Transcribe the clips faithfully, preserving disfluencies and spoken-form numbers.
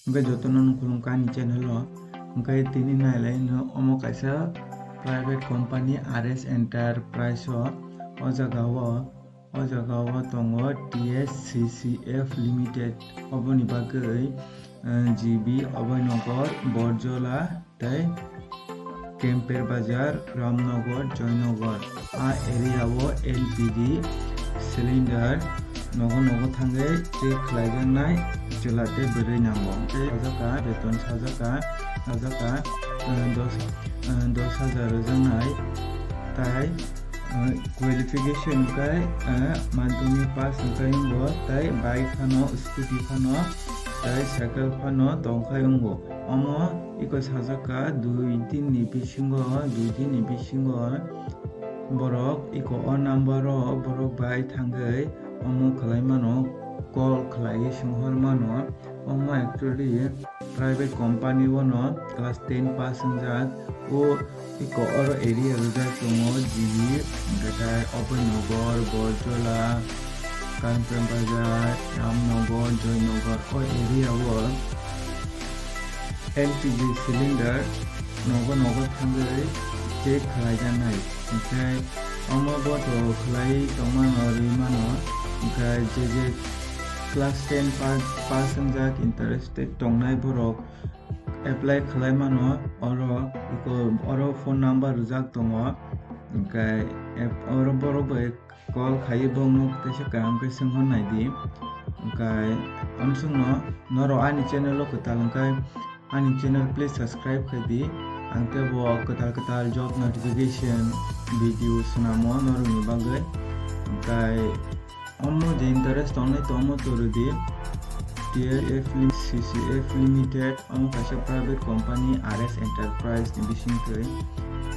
Hwnkhe jotono no khulumkha ani channel o. Hwnkhe tini nailai no omo kaisa private company R S Enterprise o. O jaga o, o jaga o tongo T S C C F Limited. Oboni bagwi, eh, G B, Abhainagar, Borjola, tei Kemper Bazar, Ramnagar, Joynagar. A area o L P G cylinder nogo nogo thangwi check khlaijaknai chwla tei bwrwi nango. Tei sajaka, beton sajaka, sajaka, eh, dos, eh, dos hajar rwjaknai. Tai, eh, qualification khe, eh, madhyamik pass wngkha wngbo, tai bike phano, scooty phano, tai cycle phano tongkhai wngbo. Omo iko sajaka dui din ni bisingo, dui din ni bisingo borok iko o number o borok bai thangwi omo khlai mano, call khlaiwi songhor mano. Omo actually private company o no class ten pass wngjak. O iko oro area rijak tongo G B, hwnkhe tai Abhainagar, Borjola, Kanchan Bazar, Ramnagar, Joynagar, o area o L P G cylinder nogo nogo thangwi check khlaijaknai. Hwnkhe omo bo to khlai tongmano, rwi mano. Hwnkhe je je class ten pa-, pass wngjak, interested tongnai borok apply khlai mano. Oro, oro phone number rijak tongo. Hwnkhe ep-, oro borok bai call khaiwi bongno teisa kaham khe swnghor naidi. Hwnkhe amsongno norok ani channel o kwtal hwnkhe ani channel please subscribe khai di. Ang tei bo kwtal kwtal job notification video swnamo norokni bagwi. Hwnkhe omo je interest tongnai tongmo to rwdi. T L F lim-, C C F Limited, omo kaisa private company, R S Enterprise ni bisingtwi.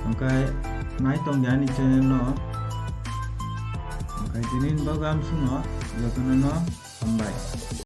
Hwnkhe nai tongdi ani channel no. Hwnkhe tini ni bagwi amsongno jotono no hambai.